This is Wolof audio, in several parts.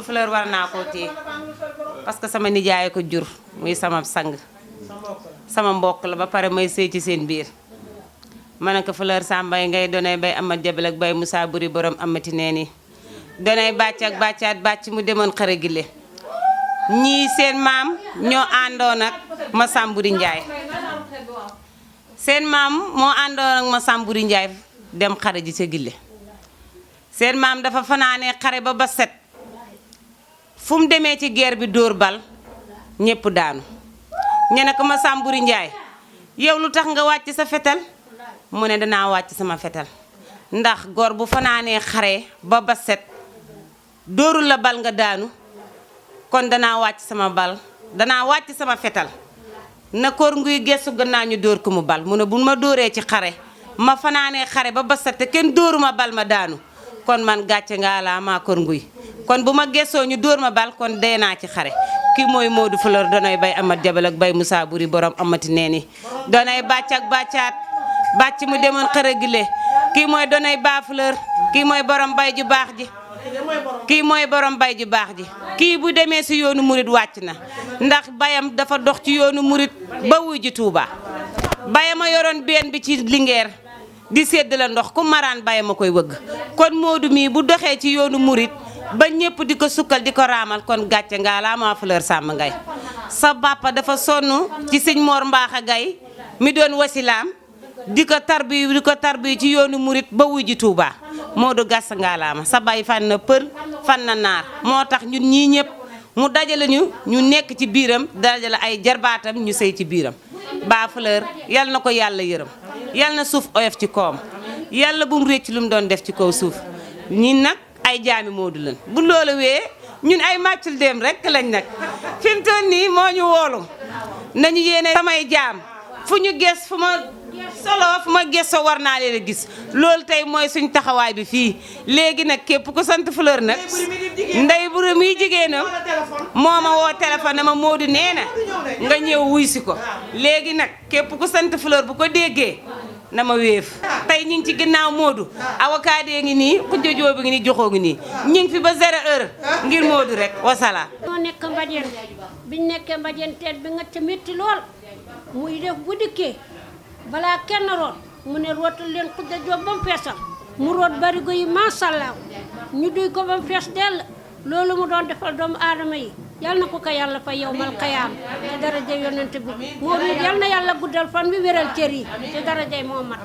Modou Fleur war naa koo téye parce que sama nijaay ko jur muy sama sang sama mbokk la ba pare may sëy ci seen biir ma ne ko Fleur Sambay ngay donay bay amat jabel ak bay Moussa Buri borom amati neen yi donay bàcc ak bàccaat bàcc mu demoon xare gile ñii seen maam ñoo àndoon ak ma Samburi Njaay seen maam moo àndoon ak ma Samburi Njaay dem xare ji ca gille seen maam dafa fanaanee xare ba set fu mu demee ci guerre bi dóor bal ñépp daanu ñu ne ko ma Samburi Njaay yow lu tax nga wàcc sa fetal mu ne danaa wàcc sama fetal ndax góor bu fanaanee xare ba set dóorul la bal nga daanu kon danaa wàcc sama fetal na koor nguy gestu gannaaw ñu dóor ko mu bal mu ne bu ma dóoree ci xare ma fanaanee xare ba set te kenn dóoruma bal ma daanu kon man gàcce nga laa maa koor nguy kon bu ma gestoo ñu dóor ma bal kon dee naa ci xare kii mooy Modou Fleur doonay bay amat jabal ak bay Moussa Buri borom amati neeni doonay bàcc ak bàccaat bàcc mu demoon xare gile kii mooy doonay baa Fleur kii mooy borom bay ju baax ji kii bu demee si yoonu murit wàcc na ndax bayam dafa dox ci yoonu murit ba wuy ji Tuuba bayam a yoroon benn bi ci Linguère di sedd la ndox ku maraan bayam a koy wëgg kon Modou mii bu doxee ci yoonu murit ba ñëpp di ko sukkal di ko raamal kon gàcce nga laa ma Fleur Samb Ngay sa bàppa dafa sonn ci sëñ Mor Mbaaxa Gay mi doon wasilaam di ko tarbi ci yoonu murit ba wuy ji Tuuba Modou gas nga laa ma sa bay fan na pël fan na naar moo tax ñun ñii ñëpp mu dajale ñu nekk ci biiram dajale ay jarbaatam ñu sëy ci biiram ba Fleur yal na ko yàlla yërëm yal na suuf oyof ci koom yàlla bu mu récc lu mu doon def ci kaw suuf ñi nag ay jaami Modou lan bu loolu wee ñun ay màccul dem rek lañ nag fi mu toll nii moo ñu woolu nañu yéene samay jaam fu ñu ges fu ma gëstoo war naa leen a gis loolu tey mooy suñ taxawaay bi fii léegi nag képp ku sant Fleur nag ndey bu muy jigéenam moo ma woo téléphone na ma Modou nee na nga ñëw wuy si ko léegi nag képp ku sant Fleur bu ko déggee na ma wéef tey ñu ngi ci ginnaaw Modou avocat dee ngi nii xujja joobi ngi nii joxoo ngi nii ñu ngi fi ba 0 heure ngir Modou rek wasalaam. moo nekk Mbadiène biñ nekkee Mbadiène teet bi nga ca métti lool muy def bu dikkee balaa kenn root mu ne rootal leen xujja joob ba mu feesal mu root barigo yi masàllaa ñu duy ko ba mu fees dell loolu mu doon defal doomu aadama yi yal na ko yàlla fa yawmal qiyaam ci daraja yonent bi moo du yal na yàlla guddal fan wi wéral cër yi ci darajay Muhammad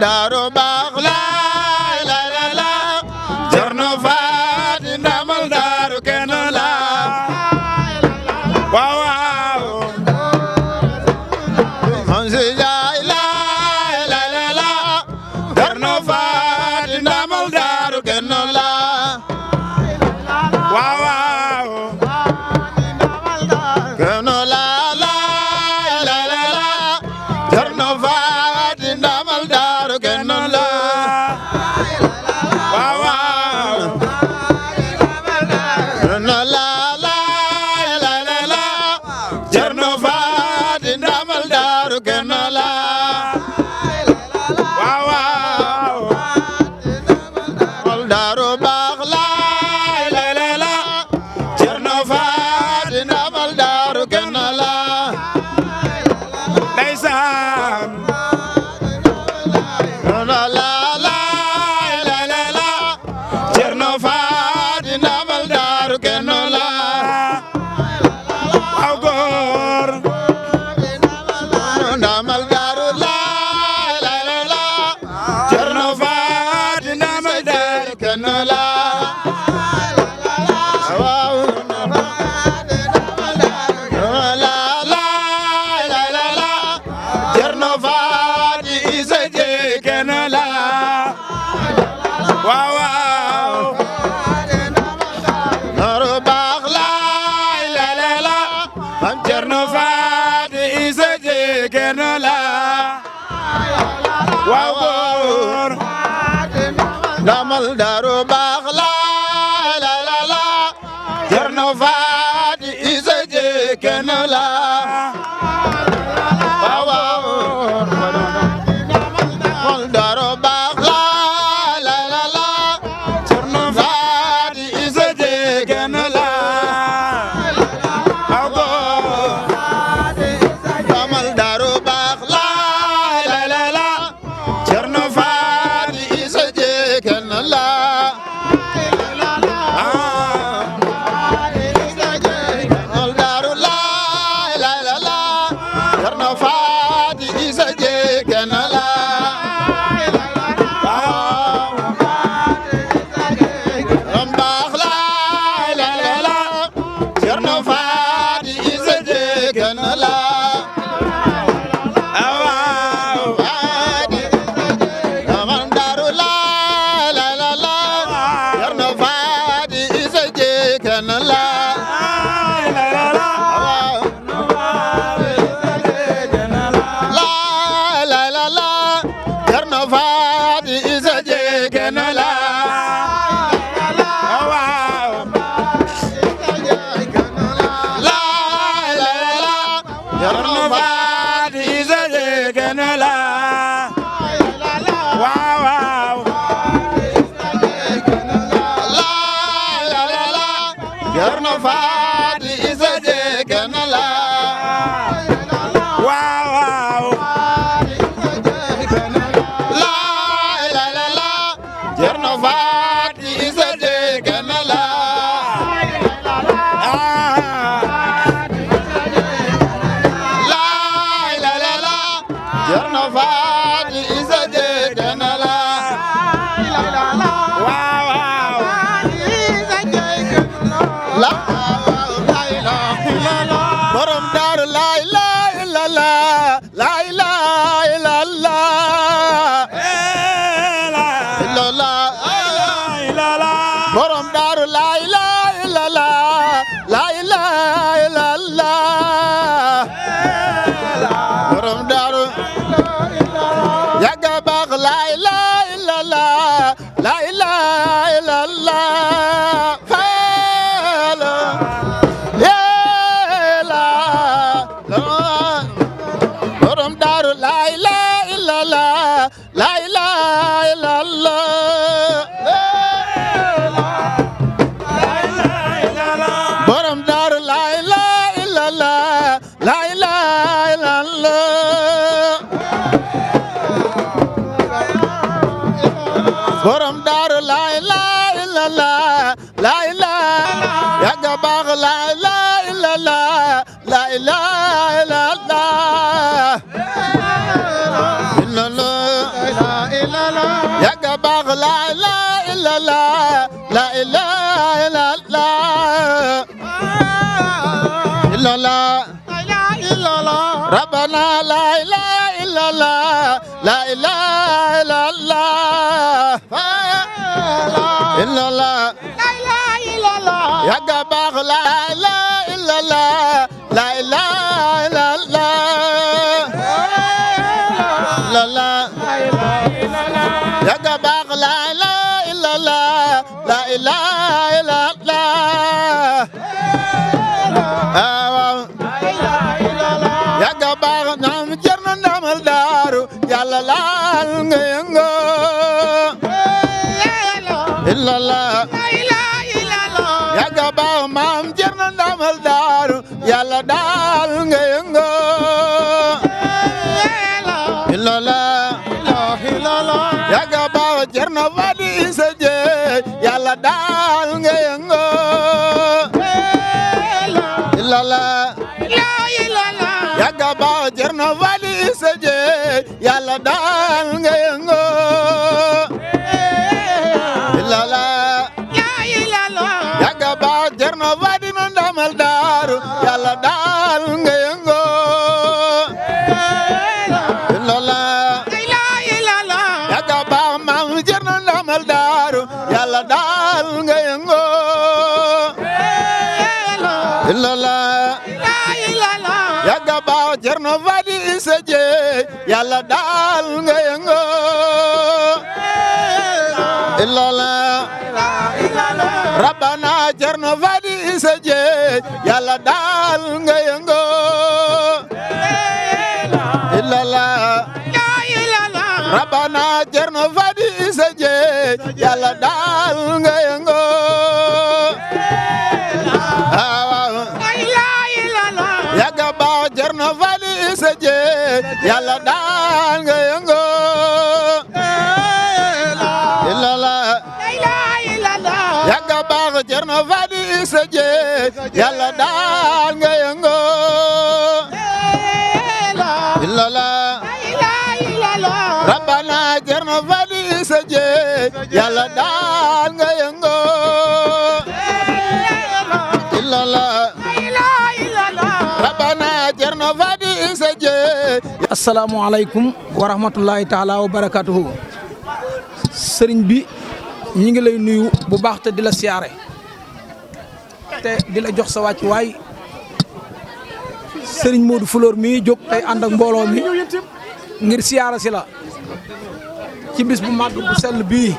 daaru baax laay la la la Cerno Faati ndamal daaru kenn la waaw waaw man si jaay laay la la la Cerno Faati ndamal daaru kenn la waaw waaw kenn la laay la la la Cerno Faati ndamal daaru kenn la waaw waaw kenn la laay la la la Cerno Faati ndamal daaru kenn la waaw waaw ndamal daaru baax laay la la la Cerno Faati ndamal daaru kenn la ndeysaan la la laay la la la Cerno Faati ndamal daaru kenn la waaw góor ndamal daaru laay la la la Cerno Faati ndamal daaru kenn la waaw la laay la la la Cerno Faati isa jee kenn la waaw waaw daaru baax laay la la la am Cerno Faati isa jee kenn la waaw góor ndamal daaru baax laay la la la Cerno Faati isa jee kenn la waaw waaw ndamal daaru baax laay la la la Cerno Faati isa jee kenn la waaw góor ndamal daaru baax laay la la la Cerno Faati isa jee kenn la ndamal daaru laay la la la Cerno Faati isa jee kenn la waaw ram baax laay la la la Cerno Faati isa jee kenn la waaw ndamal daaru laay la la la Cerno Faati isa jee kenn la waaw laay la la la Cerno Faati isa jee kenn la waaw laay la la la Cerno Faati isa jee kenn la waaw waaw laay la la la Cerno Faati isa jee kenn la waaw waaw laay la la la Cerno Faati isa jee kenn la laay la la la Cerno Faati isa jee kenn la waaw waaw borom daaru laay laay la la laay laay la la borom daaru laay laay la la laay laay la la borom daaru yàgga baax laay laay la la laay laay la la faala yeela borom daaru laay laay la la laay laay la la borom daaru laay laay la la laay laay la la borom daaru laay laay la la laay laay yàgga baax laay laay la la laay laay la la illallah la ilaha illallah illallah rabbana la ilaha illallah la ilaha illallah illallah ya ga baax la ilaha illallah la ilaha illallah ya ga baax la ilaha illallah la ilaha illallah ya ga baax naam jar na ndamal daaru yàlla laal nga yëngo illallah ya ga baax maam jar na ndamal daaru yàlla daal nga yëngo illallah ya ga baax jar na fadi sa jeey yàlla daal nga yëngo illallah ya ga baax jar na fadi sa jeey yàlla daal nga yëngo illallah ya ga baax jar na fadi ma ndamal daaru yàlla daal nga yëngo illallah ya ga baax maam jar na ndamal daaru yàlla daal nga yëngo illallah ya ga baax jar na fadi sa jeey yàlla daal nga yëngo illallah rabbana jar na fadi sa jeey yàlla daal nga yëngo illallah rabbana jar na fadi sa jeey yàlla daal nga yëngo ya ga baax jar na fadi sa jeey yàlla daal nga yëngo illallah ya ga baax jar na fadi sa jeey yàlla daal nga yëngo illallah rabbana jar na fadi sa jeey yàlla daal nga yëngo illallah rabbana jar na fadi sa jeey. asalaamaaleykum wa rahmatullahi taala wa barakatuhu sëriñ bi ñi ngi lay nuyu bu baax te di la siyaare te di la jox sa wàcc waay sëriñ Modou Fleur mi jóg tey ànd ak mbooloo mi ngir siyaara si la ci bis bu màgg bu sell bii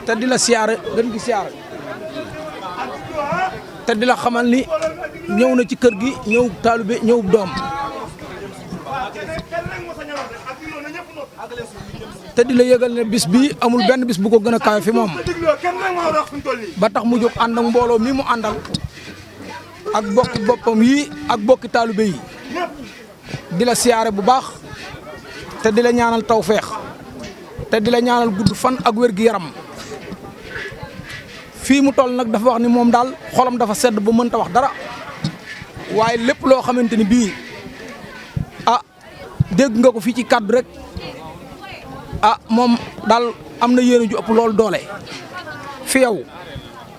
te di la siyaare gën gi siyaare te di la xamal ni ñëw na ci kër gi ñëw taalibe ñëw doom te di la yëgal ne bis bii amul benn bis bu ko gën a kawe fi moom ba tax mu jóg ànd ak mbooloo mi mu àndal ak bokki boppam yi ak bokki taalibe yi di la siyaare bu baax te di la ñaanal tawfeex te di la ñaanal gudd fan ak wér gi yaram fii mu toll nag dafa wax ni moom daal xolam dafa sedd ba mënta wax dara waaye lépp loo xamante ni bii dégg nga ko fii ci kàddu rek moom daal am na yéene ju ëpp loolu doole fi yow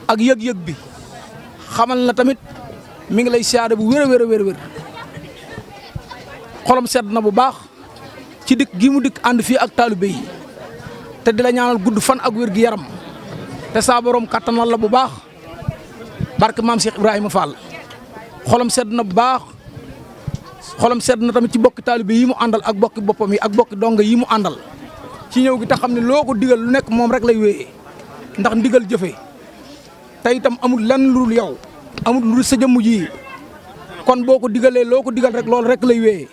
ak yëg-yëg bi xamal na tamit mi ngi lay siyaare bu wér a wér a wér xolam sedd na bu baax ci dikk gi mu dikk ànd fii ak taalibe yi te di la ñaanal gudd fan ak wér gi yaram te saa borom kattanal la bu baax barke maam Cheikh Ibrahima Fall xolam sedd na bu baax xolam sedd na tamit ci bokki taalibe yi mu àndal ak bokki boppam yi ak bokki donga yi mu àndal ci ñëw gi te xam ne loo ko digal lu nekk moom rek lay wéyee ndax ndigal jëfe te itam amul lenn lu dul yow amul lu dul sa jëmm ji kon boo ko digalee loo ko digal rek loolu rek lay wéyee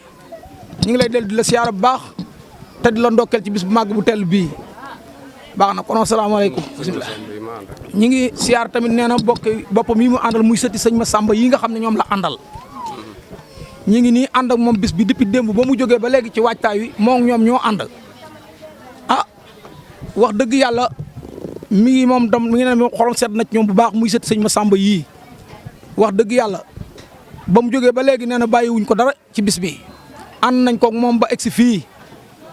ñu ngi lay del di la siyaara bu baax te di la ndokkeel ci bis bu màgg bu tell bii baax na kon asalaamaaleykum bisimilah ñi ngi siyaar tamit nee na bokki boppam yi mu àndal muy sëti sëñ Massamba yi nga xam ne ñoom la àndal ñi ngi nii ànd ak moom bis bi depuis démb ba mu jógee ba léegi ci waajtaay wi moom ñoom ñoo ànd wax dëgg yàlla mi ngi moom dam mi ngi ne moom xolam sedd na ci ñoom bu baax muy sëti sëñ Massamba yii wax dëgg yàlla ba mu jógee ba léegi nee na bàyyiwuñ ko dara ci bis bi ànd nañ ko moom ba egsi fii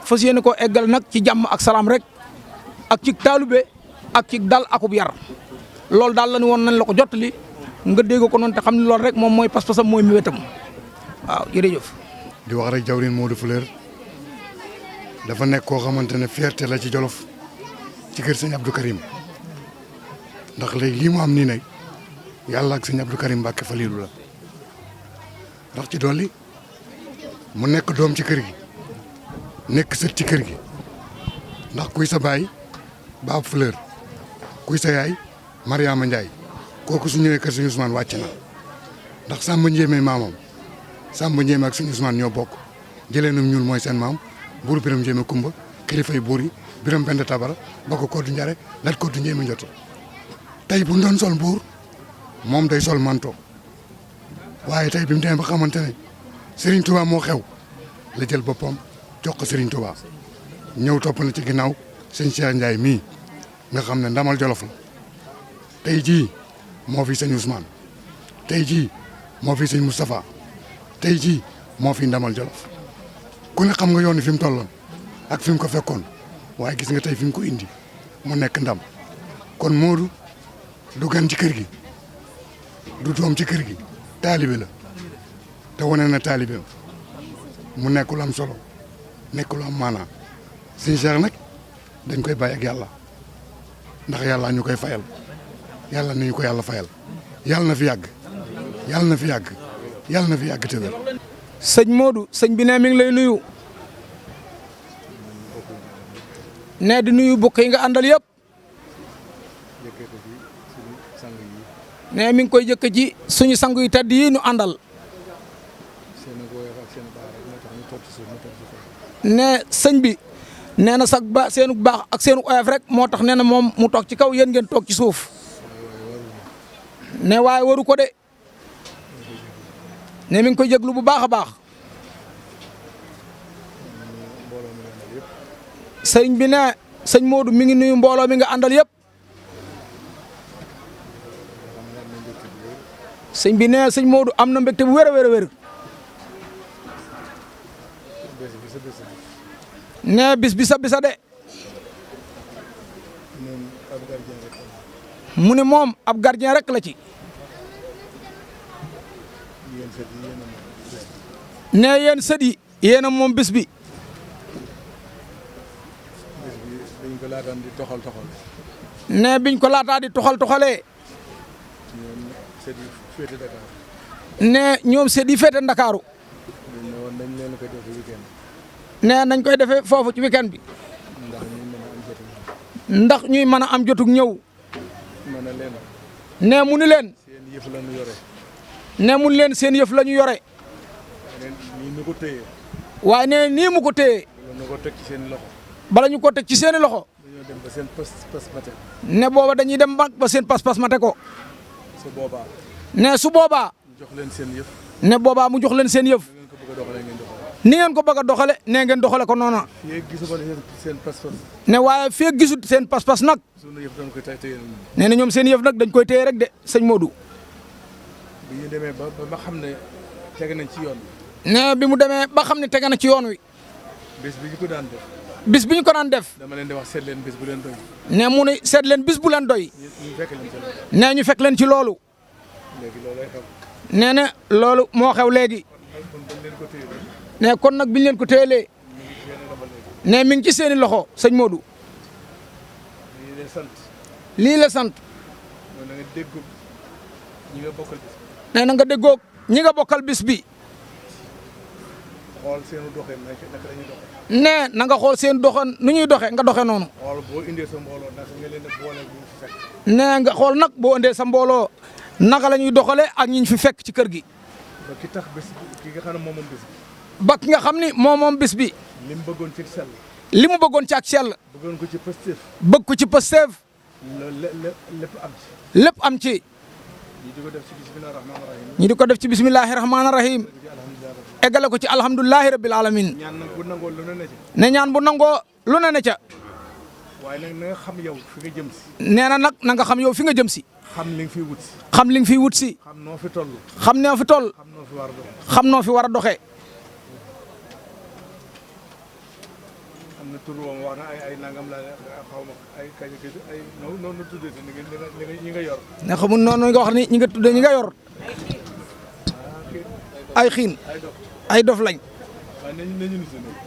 fas yéene koo eggal nag ci jàmm ak salaam rek ak ci taalube ak ci dal akub yar loolu daal la ñu woon nañ la ko jottali nga dégg ko noonu te xam ne loolu rek moom mooy pas-pasam mooy miwétam waaw jërëjëf. di wax rek jawrin Modou Fleur dafa nekk koo xamante ne fierté la ci Jolof ci kër sëñ Abdou Karim ndax léegi lii mu am nii nag yàlla ak sëñ Abdou Karim Mbàkke Faliilu la ndax ci dolli mu nekk doom ci kër gi nekk sët ci kër gi ndax kuy sa baay Baab Fleur kuy sa yaay Mariama Ndiaye kooku su ñëwee kër sëñ Ousmane wàcc na ndax Samba Ndiémé maamam Samba Ndiémé ak sëñ Ousmane ñoo bokk jëleenum ñuul mooy seen maam buur Biram Ndiémé Kumba kilifay buur yi Biram Penda Tabara ba ko Koddu Njare Lat Koddu Ndiémé Njoto tey bu ñu doon sol buur moom day sol manto waaye tey bi mu demee ba xamante ne Serigne Touba moo xew la jël boppam jox ko Serigne Touba ñëw topp na ci ginnaaw sëñ Cheikh Ndiaye mii nga xam ne ndamal Jolof la tey jii moo fi sëñ Ousmane tey jii moo fi sëñ Moustapha tey jii moo fi ndamal Jolof ku ne xam nga yoon fi mu tolloon ak fi mu ko fekkoon waaye gis nga tey fi mu ko indi mu nekk ndam kon Modou du gan ci kër gi du doom ci kër gi taalibe la te wane na taalibeem mu nekk lu am solo nekk lu am maanaa sëñ Cheikh nag dañ koy bàyyi ak yàlla ndax yàlla ñu koy fayal yàlla nañu ko yàlla fayal yàlla na fi yàgg yàlla na fi yàgg yàlla na fi yàgg te wér. sëñ Modou sëñ bi ne mi ngi lay nuyu ne di nuyu bokk yi nga àndal yëpp ne mi ngi koy jëkk ci suñu sang yu tedd yi nu àndal ne sëñ bi nee na sax ba seenu baax ak seenu oyof rek moo tax nee na moom mu toog ci kaw yéen ngeen toog ci suuf ne waaye waru ko de ne mi ngi koy jéglu bu baax a baax sëñ bi ne sëñ Modou mi ngi nuyu mbooloo mi nga àndal yëpp sëñ bi ne sëñ Modou am na mbégte bu wér a wér a wér ne bis bisa bisa de mu ne moom ab gardien rek la ci ne yéen sët yi yéen a moom bis bi biñ ko laataan di toxal ne biñ ko laataa di toxalee ne ñoom sët yi féete Ndakaaru ne nañ koy defee foofu ci weekend bi ndax ñuy mën a am jotug ñëw ne mu ni leen ne mu ni leen seen yëf la ñu yore waaye ne nii mu ko téye bala ñu ko teg ci seeni loxo ne booba dañuy dem ba seen pas-pas mate ko ne su boobaa ne boobaa mu jox leen seen yëf ni ngeen ko bëgg a doxale nee ngeen doxale ko noona ne waaye fii gisut seen pas-pas nag nee na ñoom seen yëf nag dañ koy téye rek de sëñ Modou bi ñu demee ba xam ne tege nañ ci yoon ne bi mu demee ba xam ne tege na ci yoon wi bis bi ñu ko daan def bis bi ñu ko daan def dama leen di wax seet leen bis bu leen doy ne mu ne seet leen bis bu leen doy ñu fekk leen ci ne ñu fekk leen ci loolu léegi loolay xew nee na loolu moo xew léegi ne kon nag biñ leen ko téyelee ne mi ngi ci seeni loxo sëñ Modou lii la sant nee na nga déggoog ñi nga bokkal bis bi xool seenu doxee naka la ñuy doxee ne na nga xool seen doxan nu ñuy doxe nga doxe noonu xool boo indee sa mbooloo naka nga leen di boole ñu fi fekk ne nga xool nag boo indee sa mbooloo naka la ñuy doxale ak ñi ñu fi fekk ci kër gi ba ki tax bés ki nga xam ne moom moom bis bi ba ki nga xam ni moom bis bi li mu bëggoon ci sell li mu bëggoon ci ak sell bëggoon ko ci Pastef bëgg ko ci Pastef lépp am ci lépp am ci ñu di ko def ci bismillahi rahmaani rahim ñu di ko def ci bismillahi rahmaani rahim eggale ko ci alhamdulilahi rabbil alamin ñaan nag bu nangoo lu ne ne ci ne ñaan bu nangoo lu ne ca waaye nag na nga xam yow fi nga jëm si nee na nag na nga xam yow fi nga jëm si xam li nga fiy wut si xam li nga fiy wut si xam noo fi toll xam noo fi toll xam noo fi war a dox xam noo fi war a doxee am na tur moom wax na ay nangam la xaw ma ay kañ ay noonu tuddee ñi nga yor. ne xamul noonu nga wax ni ñi nga tuddee ñi nga yor ay xiin ay dof lañ.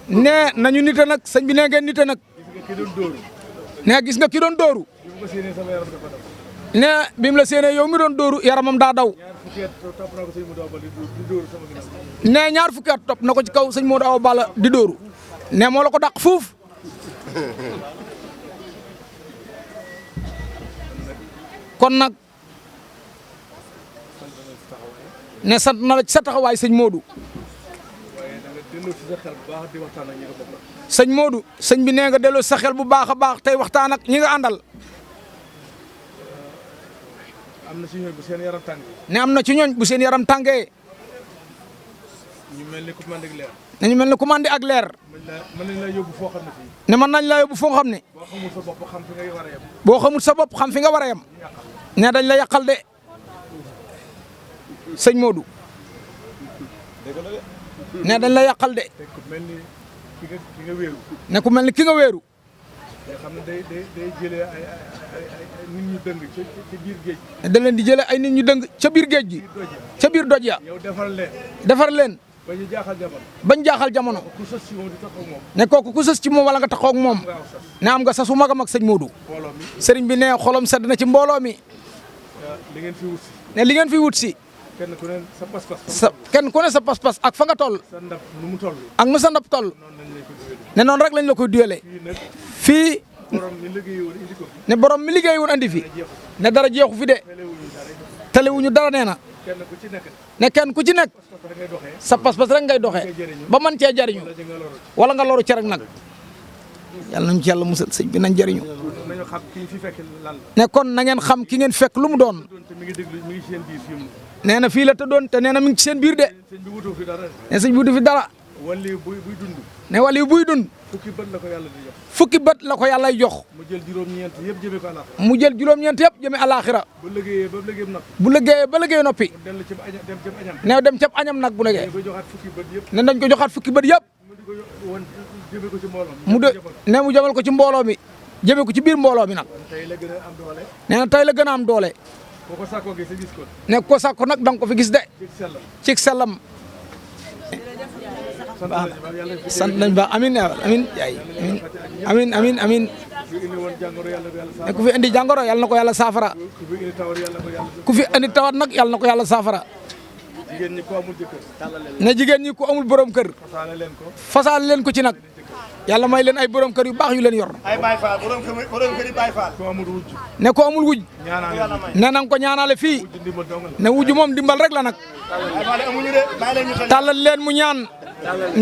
ne nañu nite nag sëñ bi nee ngeen nite nag. ne gis nga ki doon dóoru. ne bi mu la séenee yow mi doon dóoru yaramam daa daw. ne ñaar fukki at topp na ko ci kaw sëñ Modou Awa Balla di dóoru. ne moo la ko dàq fuuf. kon nag ne sant na la ci sa taxawaay sëñ Modou. sëñ Modou sëñ bi nee nga delloo sa xel bu baax a baax tey waxtaan ak ñi nga àndal. am na ci ñooñ bu seen yaram tàngee. ne am na ci ñooñ bu seen yaram tàngee. ñu mel ni commande ak leer. nañu mel ni commande ak leer. mën nañ la yóbbu foo xam ne fii. ne mën nañ la yóbbu foo xam ne. boo xamul sa bopp xam fi nga war a yem. boo xamul sa bopp xam fi nga war a yem. ne dañ la yàqal de sëñ Modou. ne dañ la yàqal de. ku mel ni ki nga wéeru. ne ku mel ni ki nga wéeru. nga xam ne day jëlee ay nit ñu dëng ca biir géej. ne da leen di jëlee ay nit ñu dëng ca biir géej gi. ca biir doj ya. yow defar leen. defar leen. ba ñu jaaxal jamono. bañ jaaxal jamono. ku sës ci moom di taxaw moom. ne kooku ku sës ci moom wala nga taxaw ak moom. ne am nga sasu mag a mag sëñ Modou. mbooloo mi. sëriñ bi ne xolam sedd na ci mbooloo mi. li ngeen fi wut si. ne li ngeen fi wut si. kenn ku ne sa pas-pas. kenn ku ne sa pas-pas ak fa nga toll. sa ndab nu mu toll. ak nu sa ndab toll. ne noonu rek lañ la koy duyalee. fii. borom mi liggéey woon indi ko. ne borom mi liggéey woon andi fi. ne dara jeexu fi de. telewuñu dara nee na. kenn ku ci nekk. ne kenn ku ci nekk. sa pas-pas rek ngay doxee. ba man cee jariñu. wala nga loru ci rek nag. yàlla nañu ci yàlla musal sëñ bi nañ jariñu. nañu xam ki fi fekk lan la. ne kon na ngeen xam ki ngeen fekk lu mu doon. mi ngi déglu mi ngi seen biir fi mu. nee na fii la tëddoon te nee na mi ngi ci seen biir de. sëñ bi wutu fi dara. ne sëñ bi wutu fi dara. wali buy dund. ne wali buy dund. fukki bët la ko yàlla di jox. fukki bët la ko yàllay jox. mu jël juróom-ñeent yëpp jëmee ko àllaaxira. mu jël juróom-ñeent yëpp jëmee àllaaxira. bu liggéeyee ba liggéeyam noppi. bu liggéeyee ba liggéey noppi. mu dellu ci dem ci añam. ne dem ca añam nag bu liggéey. ba joxaat fukki bët yëpp. ne dañ ko joxaat fukki bët yëpp. mu di ko woon jëmee ko ci mbooloo mi. mu de ne mu jëmal ko ci mbooloo mi. jëmee ko ci biir mbooloo mi nag. tey la gën a am doole. nee na tey la gën a am doole. boo ko sàkkoo gis gis ko. ne ko sàkko nag da nga ko fi gis de. ci sellam. sant nañ ba amin amin yaay amin amin amin ne ku fi indi jàngoro yàlla na ko yàlla saafara. ku fi indi tawat nag yàlla na ko yàlla saafara. jigéen ñi ko amul jëkkër. ne jigéen ñi ko amul borom kër. fasaale leen ko ci nag. yàlla may leen ay borom kër yu baax yu leen yor. ay Baay Faal borom kër yi Baay Faal. ko amul wujj. ne ko amul wuj. ne na nga ko ñaanale fii. ne wujj moom dimbal rek la nag. tàllal leen mu ñaan.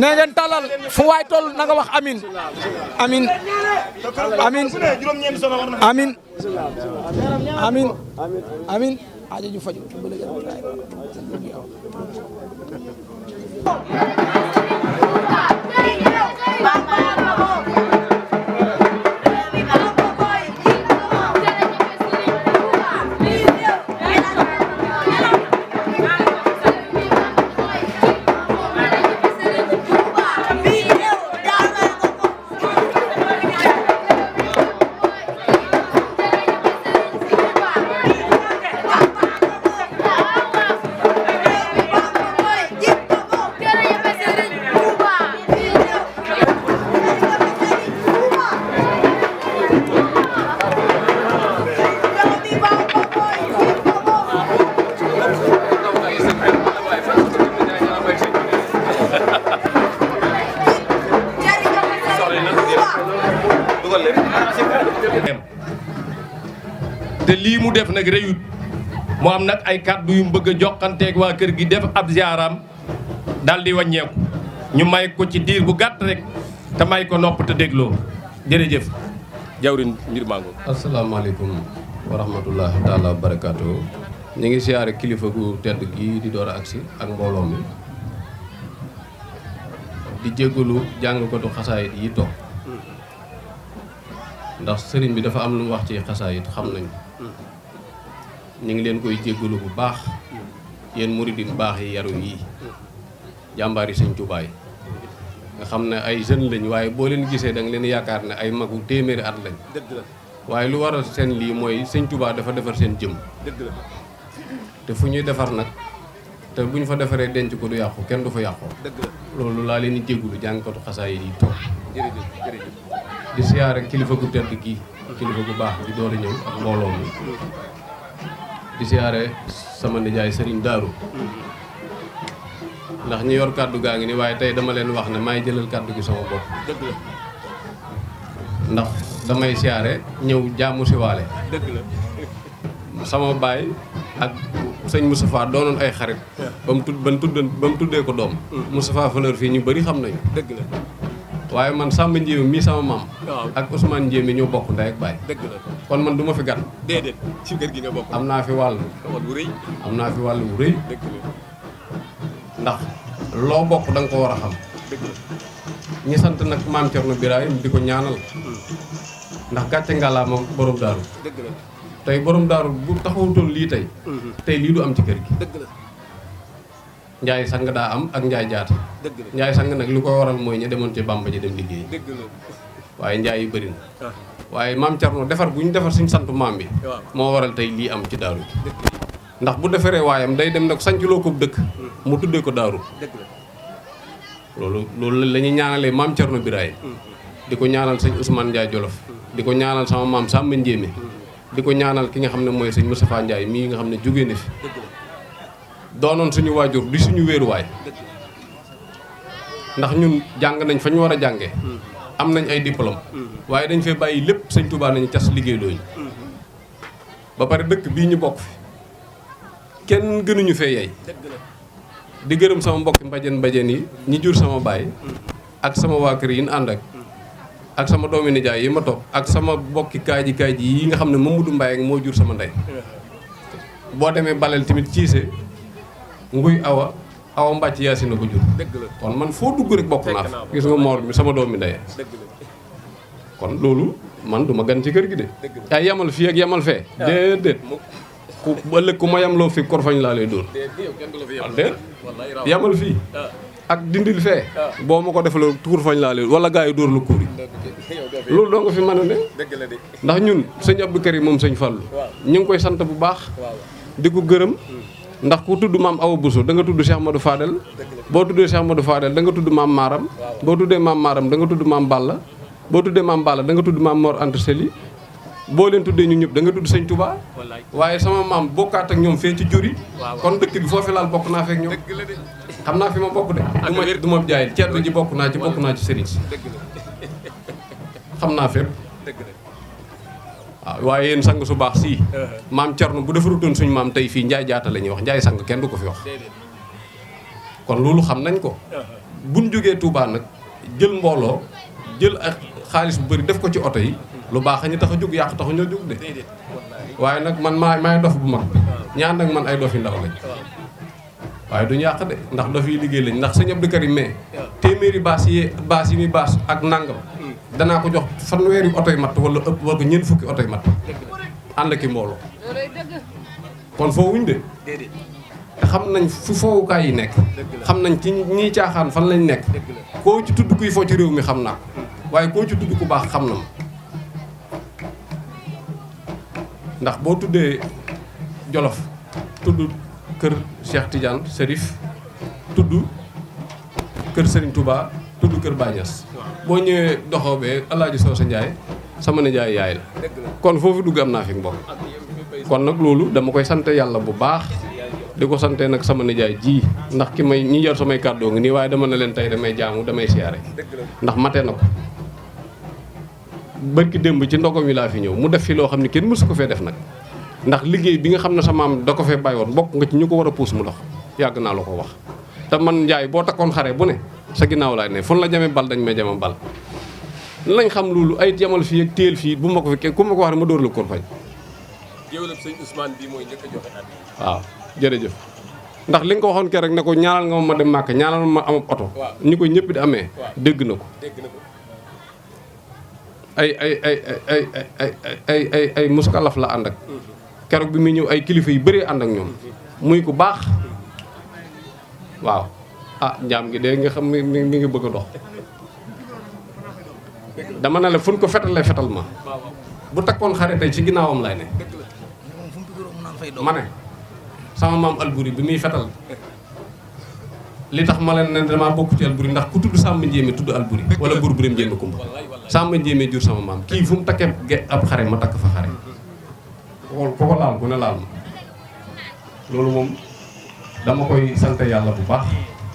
ne ngeen tàllal fu waay toll na nga wax amin amin amin amin amin amin aajo ju faju te lii mu def nag réyut mu am nag ay kàddu yu mu bëgg a joxanteeg waa kër gi def ab ziaram daal di wàññeeku ñu may ko ci diir bu gàtt rek te may ko nopp te dégloo jërëjëf jawrin mbir mango asalaamaaleykum wa rahmatullahi taala wa barakaatu ñu ngi siyaare kilifa gu tedd gi di door a agsi ak mbooloo mi di jéggalu jàngkatu xasaayit yi toog ndax sëriñ bi dafa am lu mu wax ci xasaayit xam nañ ñu ngi leen koy jéggalu bu baax yéen muridin baax yi yaru yi jàmbaari sëñ Tuubaa yi nga xam ne ay jeunes lañ waaye boo leen gisee da nga leen yaakaar ne ay magu téeméeri at lañ. dëgg la waaye lu waral seen lii mooy sëñ Touba dafa defar seen jëm. dëgg la te fu ñuy defar nag te bu ñu fa defaree denc ko du yàqu kenn du fa yàqoo. dëgg la loolu laa leen di jéggulu jàngkatu xasaay yi toog. jërëjëf jërëjëf. di siyaare kilifa gu tedd gii kilifa gu baax di door a ñëw ak mbooloo mi. di siyaare sama nijaay Serigne Darou. ndax ñi yor kàddu gaa ngi ni waaye tey dama leen wax ne maay jëlal kàddu gi sama bopp. dëgg la ndax damay siyaare ñëw jaamu si waale. dëgg la. sama baay ak sëñ Moustapha doonoon ay xarit. ba mu tuddee ko doom. Moustapha Fleur fii ñu bëri xam nañu. dëgg la waaye man Samba Ndiémé mii sama maam. waaw ak Ousmane Ndiémé ñoo bokk ndey ak baay. dëgg la kon man du ma fi gan. déedéet ci kër gi nga bokk. am naa fi wàll. xamal bu rëy. am naa fi wàll bu rëy. dëgg la ndax loo bokk da nga ko war a xam. dëgg la. ñi sant nag maam Thierno Birahim di ko ñaanal. ndax gàcce ngalaama borom daaru. dëgg la tey borom daaru bu taxawutoon lii tey. tey lii du am ci kër gi. dëgg la Njaay sang daa am ak Njaay jaata. dëgg la Njaay sang nag li ko waral mooy ñu demoon ci Bàmba ji dem liggéey. dëgg la. waaye Njaay yi bëri na. waaye maam Thierno defar bu ñu defar suñu sant maam bi. waaw moo waral tey lii am ci daaru ji. dëgg la ndax bu defaree waayam day dem nag sancloo ko dëkk. mu tuddee ko daaru. dëgg la. loolu la ñuy ñaanalee maam Thierno Birahim. di ko ñaanal sëñ Ousmane Ndiaye Jolof. di ko ñaanal sama maam Samba Ndiémé. di ko ñaanal ki nga xam ne mooy sëñ Moustapha Ndiaye mii nga xam ne jógee na fi. dëgg la doonoon suñu waajur di suñu wéeruwaay. dëgg la. ndax ñun jàng nañ fa ñu war a jàngee. am nañ ay diplôme. waaye dañ fee bàyyi lépp sëñ Touba nañu cas liggéey looñu. ba pare dëkk bii ñu bokk fi kenn gënuñu fee yey. dëgg la di gërëm sama mbokki mbajen yi ñi jur sama baay. ak sama waa kër yi ñu ànd ak sama doomi nijaay yi ma topp ak sama mbokki kaaji yi nga xam ne Mamadou Mbaye ak moo jur sama ndey. boo demee baleel tamit ciise nguy awa mbàcc yaasin na ko jur. dëgg la kon man foo dugg rek bokk naa fa gis nga moor mi sama doomi ndey. dëgg la kon loolu man du ma gan ci kër gi de. ay yamal fii ak yamal fee. déedéet ku ëllëg ku ma yamloo fii korfañ laa lay dóor. déet yamal fii ak dindil fee. boo ma ko defaloo korfañ laa lay wala gaa yi dóor la kuur yi. loolu doo nga fi mën a ne. dëgg la de. ndax ñun sëñ Abdou Karim moom sëñ Fallou. ñu ngi koy sant bu baax. di ko gërëm. ndax ku tudd maam Awa Bousso da nga tudd Cheikh Modou Fadel. boo tuddee Cheikh Modou Fadel da nga tudd maam Maram. boo tuddee maam Maram da nga tudd maam Balla. boo tuddee maam Balla da nga tudd maam Mor Anta Seli. boo leen tuddee ñu ñëpp da nga tudd sëñ Touba. waaye sama maam bokkaat ak ñoom fee ci juri. kon dëkk bi foofu laal bokk naa fee ak ñoom. xam naa fi ma bokk de. du ma jaay ceeb ji bokk naa ci sëriñ si. xam naa fépp. waaw waaye yéen sang su baax sii. maam Thierno bu defarutoon suñu maam tey fii Njaay jaata la ñuy wax Njaay sang kenn du ko fi wax. kon loolu xam nañ ko. buñ jógee Touba nag jël mbooloo jël ak xaalis bu bëri def ko ci oto yi. lu baax a ñu tax a jóg yàq taxu ñoo jóg de. waaye nag man maay dof bu mag bi. ñaan nag man ay dof yu ndaw lañ. waaye duñu yàq de ndax dof yi liggéey lañ ndax sëñ Abdou Karim mais téeméeri baas yi muy baas ak nangam. danaa ko jox fanweeri oto yi matt wala ëpp wala ñeent fukki oto yi matt. ànd ki mbooloo. kon foowuñ de. te xam nañ fu foowukaay yi nekk. xam nañ ci ñiy caaxaan fan lañ nekk. koo ci tudd kuy foo ci réew mi xam naa ko. waaye koo ci tudd ku baax xam na ma. ndax boo tuddee Jolof tudd kër Cheikh Tidiane Serif tudd kër Serigne Touba tudd kër Bañas boo ñëwee doxoo bee Alaaji Soosa Njaay sama nijaay yaay la kon foofu dugg am naa fi mbokk kon nag loolu dama koy sante yàlla bu baax di ko sante nag sama nijaay ji ndax ki may ñi yor samay kàddoo ngi nii waaye dama ne leen tey damay jaamu damay siyaare ndax mate na ko bërki démb ci ndogom yi laa fi ñëw mu def fi loo xam ne kenn mësu ko fee def nag ndax liggéey bi nga xam ne sa maam da ko fee bàyyoon bokk nga ci ñu ko war a puus mu dox yàgg naa la ko wax te man Njaay boo takkoon xare bu ne sa ginnaaw laay ne fun la jamee bal dañ may jama bal lañ xam loolu ay yamal fii ak téel fii bu ma ko fi ku ma ko wax ne ma dóor la korfañ géwél sëñ Ousmane bii mooy njëkk a joxe at. waaw jërëjëf ndax li nga ko waxoon keroog ne ko ñaanal nga ma dem Màkka ñaanal ma am oto ñi koy ñëpp di amee dégg na ko ay muskalaf la ànd ak keroog bi muy ñëw ay kilifa yu bëree ànd ak ñoom muy ku baax waaw njaam gi de nga xam mi ngi bëgg a dox dama ne la fu ñu ko fetalee fetal ma bu takkoon xare tey ci ginnaawam lay ne ma ne sama maam Alburi bi muy fetal li tax ma leen ne damaa bokk ci Alburi ndax ku tudd Samba Ndiémé tudd Alburi wala buur Birame Ndiémé Kumba Samba Ndiémé jur sama maam kii fu mu takkee ab xare ma takk fa xare xool ko laal ku ne laal ma loolu moom dama koy sant yàlla bu baax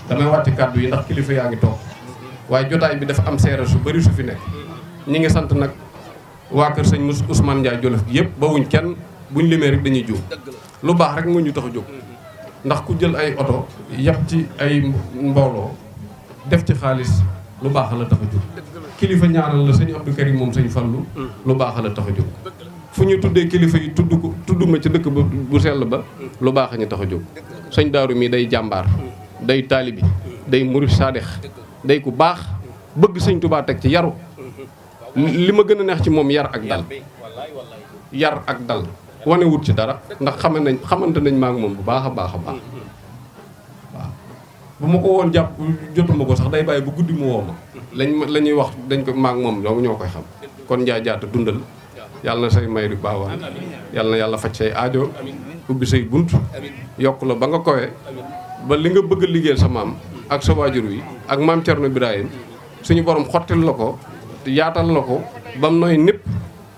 damay wàcc kàddu yi ndax kilifa yaa ngi toog waaye jotaay bi dafa am seere su bari su fi nekk ñi ngi sant nag waa kër sëñ Ousmane Ndiaye Jolof gi yëpp ba wuñ kenn buñ limee rek dañuy juum lu baax rek moo ñu tax a jóg ndax ku jël ay oto yàpp ci ay mbooloo def ci xaalis lu baax la tax a jóg kilifa ñaanal la sëñ Abdou Karim moom sëñ Fallu lu baax la tax a jóg fu ñu tuddee kilifa yi tudd ma ci dëkk bu sell ba lu baax a ñu tax a jóg sëñ Daaru mi day jàmbaar day taalibi day murid saadex day ku baax bëgg sëñ Tuubaa teg ci yaru li ma gën a neex ci moom yar ak dal wane wut ci dara ndax xamante nañ maa ngi moom bu baax a baax waaw bu ma ko woon jàpp jotuma ko sax day bàyyi bu guddi mu woo ma la ñuy wax dañ ko maa ngi moom ñoo koy xam kon Njaay Jaata dundal yàlla na say may du baawaan yàlla na yàlla faj say aajo ubbi say bunt yokk la ba nga kowee ba li nga bëgg a liggéeyal sa maam ak sa waajur wi ak maam Cerno Birahim suñu borom xottil la ko yaatal la ko ba mu nooy népp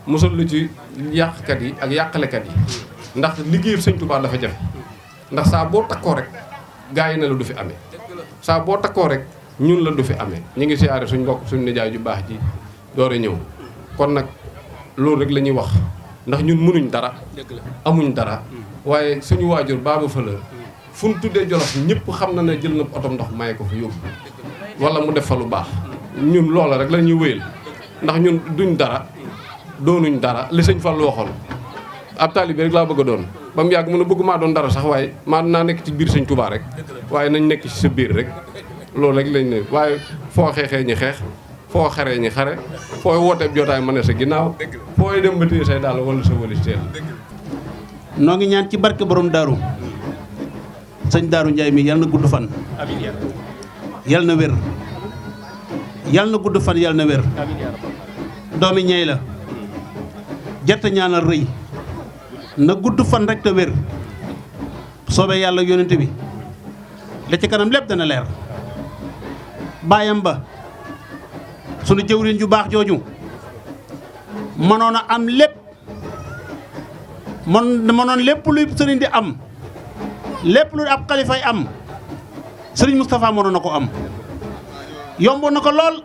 musal la ci yàqkat yi ak yàqalekat yi ndax liggéeyu sëñ Tuubaa dafa jafe ndax saa boo takkoo rek gaa yi ne la du fi amee saa boo takkoo rek ñun la du fi amee ñu ngi siyaare suñ mbokk suñ nijaay ju baax ji door a ñëw kon nag loolu rek la ñuy wax ndax ñun mënuñ dara amuñ dara waaye suñu waajur Baba Fleur fu ñu tuddee Jolof ñëpp xam na ne jël na oto ndox maye ko fa yóbbu wala mu def fa lu baax ñun loola rek la ñuy wéyal ndax ñun duñ dara doonuñ dara li sëñ Fall waxoon ab taalibe rek laa bëgg a doon ba mu yàgg mu ne bëgg maa doon dara sax waaye maa naa nekk ci biir sëñ Tuubaa rek waaye nañ nekk ci sa biir rek loolu rek lañ ne waaye foo xeexee ñi xeex foo xaree ñi xare fooy wooteeb jotaay ma ne sa ginnaaw fooy dem ba téye say daal wala sa walis teel noo ngi ñaan ci barke borom daaru sëñ Daaru Njaay mi yal na gudd fan yal na wér yal na gudd fan yal na wér doomi ñey la jarte ñaanal rëy na gudd fan rek te wér soobee yàlla yónnent bi la ci kanam lépp dana leer baayam ba sunu jëwriñ ju baax jooju mënoon a am lépp mënoon lépp luy sëriñ di am lépp lu ab xalifay am sëriñ Moustapha mënoon na ko am yomboon na ko lool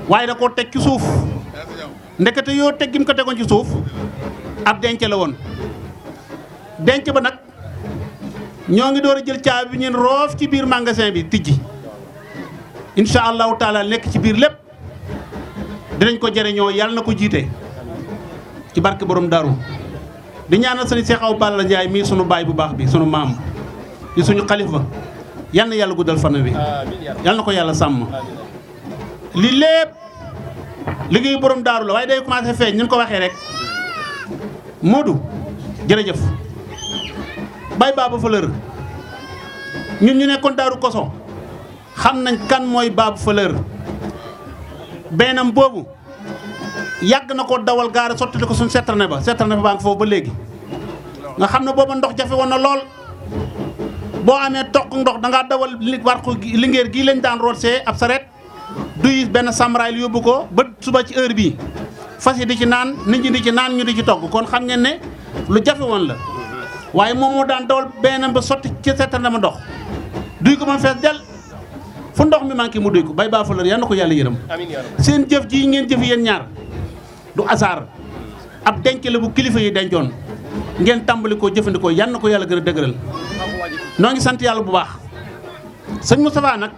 waaye da koo teg ci suuf ndekete yoo teg gi mu ko tegoon ci suuf ab denc la woon denc ba nag ñoo ngi door a jël caabi bi ñeen roof ci biir magasin bi tijji incha allahu taala nekk ci biir lépp dinañ ko jëriñoo yàlla na ko jiite ci barke borom daaru di ñaanal sëriñ Cheikh Awa Balla Ndiaye mii sunu baay bu baax bi sunu maam di suñu xalifa yal na yàlla guddal fan wi yal na ko yàlla sàmm li lépp liggéeyu borom daaru la waaye day commencé feeñ ñu ko waxee rek Modou jërëjëf Baye Baba Fleur ñun ñu nekkoon daaru koso xam nañ kan mooy Baba Fleur bennam boobu yàgg na ko dawal gaara sotti ko suñ seetarne ba baa ngi foofu ba léegi nga xam ne booba ndox jafe woon na lool boo amee toq ndox dangaa dawal war ko lingeer gii lañ daan roosee ab saret duy benn samraay lu yóbbu ko ba suba ci heure bii fas yi di ci naan nit ñi di ci naan ñu di ci togg kon xam ngeen ne lu jafe woon la waaye moom moo daan dawal bennam ba sotti ci seetarne ma ndox duy ko man fees del fu ndox mi manqué mu duy ko Baye Baba Fleur yal na ko yàlla yërëm seen jëf ji ngeen jëf yéen ñaar du hasard ab denc la bu kilifa yi dencoon ngeen tàmbali koo jëfandikoo yan na ko yàlla gën a dëgëral noo ngi sant yàlla bu baax sëñ Moustapha nag